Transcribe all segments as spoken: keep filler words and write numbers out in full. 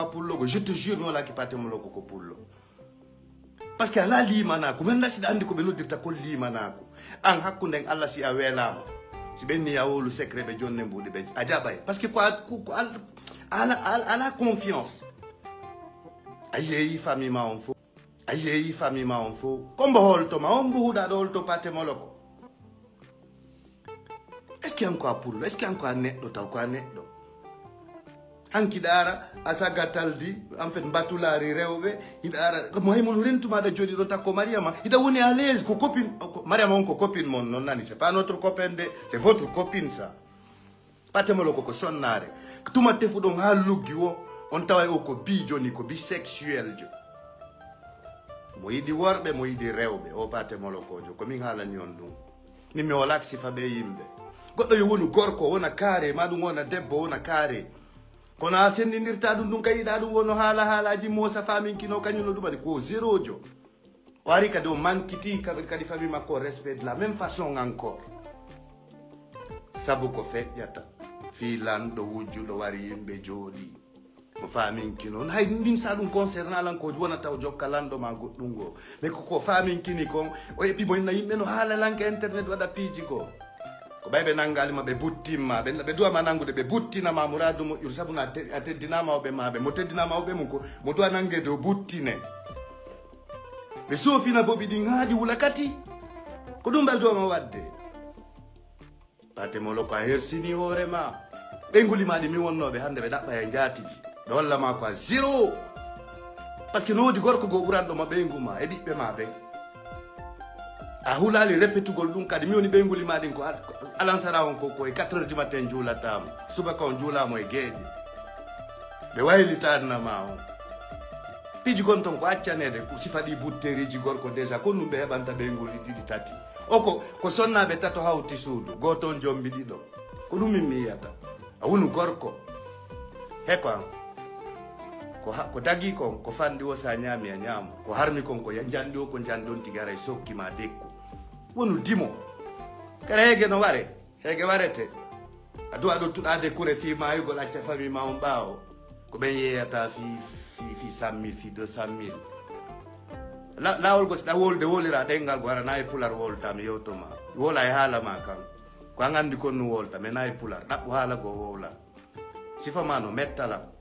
pullo go, je te jure, mi wala ki Paate Moloko ko pullo. Parce que ala limanaaku, men da si ɗa andi ko ɓe noddirta kon limanaaku. An hakkunden Allah si a weelaama. Si ɓen ni a wolu secret ɓe jonne mbuuɗi ɓe, a jaɓay. Parce que ko a, ko, ko al-, ala, ala, ala confiance. A yeeyi famille ma on fo. A yeeyi famille ma on fo. Ko mbo holto ma, on mbo huɗa ɗo holto Paate Moloko. Est-ce que an ko a pullo? Est-ce que an ko a neɗɗo taw ko a neɗɗo? Hanki ɗaara, a sagataldi, en fait, mbatulaari rewɓe, hiɗa ara, ko mo hay mon rentu ma ɗa jooɗi ɗon takko Mariama, hiɗa woni à l'aise, ko copine, ko, Mariama on ko copine mon, non nani, c'est pas notre copain de, c'est votre copine ça. Paate Moloko ko sonnaare. Tuma tefuɗon haa luggi wo, on taway o ko bi joni, ko bisexuel jo. Mo yiɗi worɓe, mo yiɗi rewɓe, o Paate Moloko jo, ko min haalani on ɗum. Min mi wolaaki sifa ɓe yimɓe. Goɗɗo yo wonu gorko, wona kaare, ma ɗum wona debbo, wona kaare. Kono a senndindirta ɗum, ɗum ka yiɗa ɗum wono haala, haalaaji Moosa Faaminki no kañum no ɗum waɗi ko zéro jo. O ari kadi o mankiti kadi, kadi famille makko respect de la même façon encore. Sabu ko feƴƴata fii lanɗo wujjuɗo wari yimɓe jooɗi. Mo Faaminki non. Hay ndin sa ɗum concerne alan ko wonata o jokka lanɗo ma goɗɗum go. Mais ko, ko Faaminkini kon, o epi mo inna yimɓe no haala lanka internet waɗa piiji go. Ko ɓay ɓe nangali ma ɓe buttin ma, ɓe, ɓe duwa ma nangude ɓe buttina ma muradu moƴƴuru sabu na te-, a teddinama o ɓe ma ɓe, mo teddinama o ɓe mum ko, mo duwa nangede o buttine. Ɓe soofina bobi ɗin haa ɗi wula kati. Ko ɗum ɓe duwa ma wadde. Paate Moloko a hersini hoore ma. Ɓeyngu limaɗi mi wonnooɓe hannde ɓe ɗaɓɓa e njaatigi. Ɓe holla ma ko a zéro. Parce que no woodi gorko goo ɓuranɗo ma ɓeyngu ma e ɓiɓɓe ma ɓen. A hulaali repetugol ɗum kadi. Mi woni ɓeyngu limaɗin ko al-, alansara on ko, ko e quatre heures du matin juulata mo. Subaka on juula mo e geeƴe. Ɓe waylitaanna ma on. Piiji gon ton ko accaneede, ko sifa ɗi butteeriiji gorko déjà, ko ɗum ɓe heɓanta ɓeyngu ɗiɗi tati. O ko, ko sonnaaɓe tato hawti suudu, gooto on jombi ɗiɗo. Ko ɗum min mi yiyata. A wonu gorko. He ko an. Ko ha-, ko dagi kon, ko fanɗi o sa ñaami a ñaamo. Ko harmi kon, ko ya-, njanɗi o, ko njanɗi on tigi aray sokki ma dekku. Wonu dimo. Kala heege no ware. Heege warete. A duwa ɗo tuɗaade kure fii maayugol acca famille ma on ɓaawo. Ko ɓen yeeyata fii, fii, fii cent mille, fii deux cent mille. La-, laawol go si ɗa wolude wolira ɗenngal go hara na e pular wolta mi yewto ma. Wola e haala ma kan. Ko an anndi kon no wolta, mais na e pular. Ɗaɓɓu haala go wowla. Sifa ma no mettala.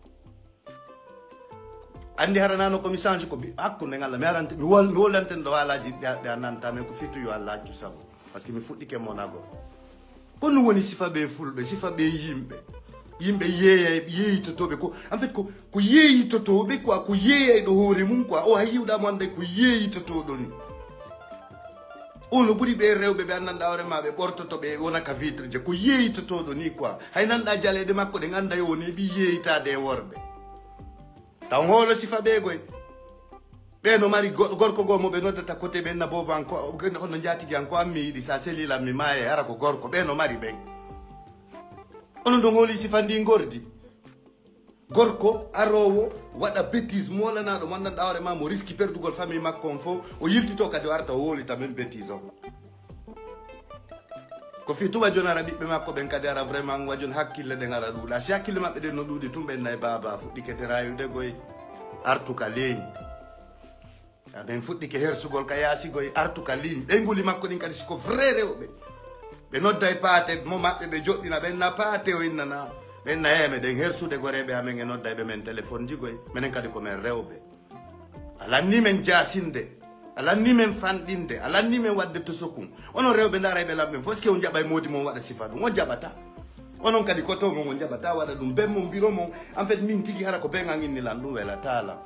Anndi hara nano ko mi change ko bi-, hakkunde ngal mi harante, mi wol-, mi woldanten ɗo haalaaji ɗi a, ɗi a nanta, mais ko fitu yo Allah accu sabu. Parce que mi fuɗɗike monago. Ko ɗum woni sifa ɓe fulɓe, sifa ɓe yimɓe. Yimɓe yeeyay-, yeeyitotooɓe ko, en fait, ko, ko yeeyitotooɓe quoi, ko yeeyayɗo hoore mum quoi. O hay yiwɗa mo annday ko yeeyitotooɗo ni. O no ɓuri ɓe rewɓe ɓe anndanɗa hoore ma, ɓe ɓortoto, ɓe wona ka vitre je. Ko yeeyitotooɗo ni quoi. Hay nanɗa jaleeɗe makko ɗen annday o ni ɓi yeeyitaade e worɓe. Taw hoolo sifa ɓe goy. Ɓe no mari go-, gorko goo mo ɓe noddata kote ɓen na boobo an ko, hono njaatigi an ko an mi yiɗi sa selilan mi maaye hara ko gorko. Ɓe no mari ɓen. Onon ɗon hooli sifa ndi ngordi. Gorko aroowo waɗa bêtise moolanaɗo mo anndanɗa hoore ma mo riski perdugol famille makko on fof, o yiltito kadi o arta o wowlita men bêtise on. Ko fii tuma jon ara ɓiɓɓe makko ɓen kadi ara vraiment wa jon hakkille ɗen ara ɗuuɗa. Si hakkille maɓɓe ɗen no ɗuuɗi tun ɓen nay baaba fuɗɗike terayude goy artu ka leeñ. Amen fuɗɗike hersugol ka yaasi goy artu ka ligne. Ɓeynguuli makko ɗin kadi siko vrai rewɓe. Ɓe nodday paate mo maɓɓe ɓe joɗɗina ɓen na paate o innana. Ɓen na heeme ɗen hersude goreeɓe amen e nodday ɓe men téléphone ji goy. Menen kadi ko men rewɓe. A lanni men jaasinde. A lanni men fanɗinde. A lanni men waɗde tosokun. Onon rewɓe ndaray ɓe lamɓen fof. Est-ce que on jaɓay moodi mon waɗa sifa ɗum? On jaɓata. Onon kadi koto mon on jaɓata waɗa ɗum. Ben mon biro mon. En fait, min tigi hara ko ben an inni lan ɗum welata lan.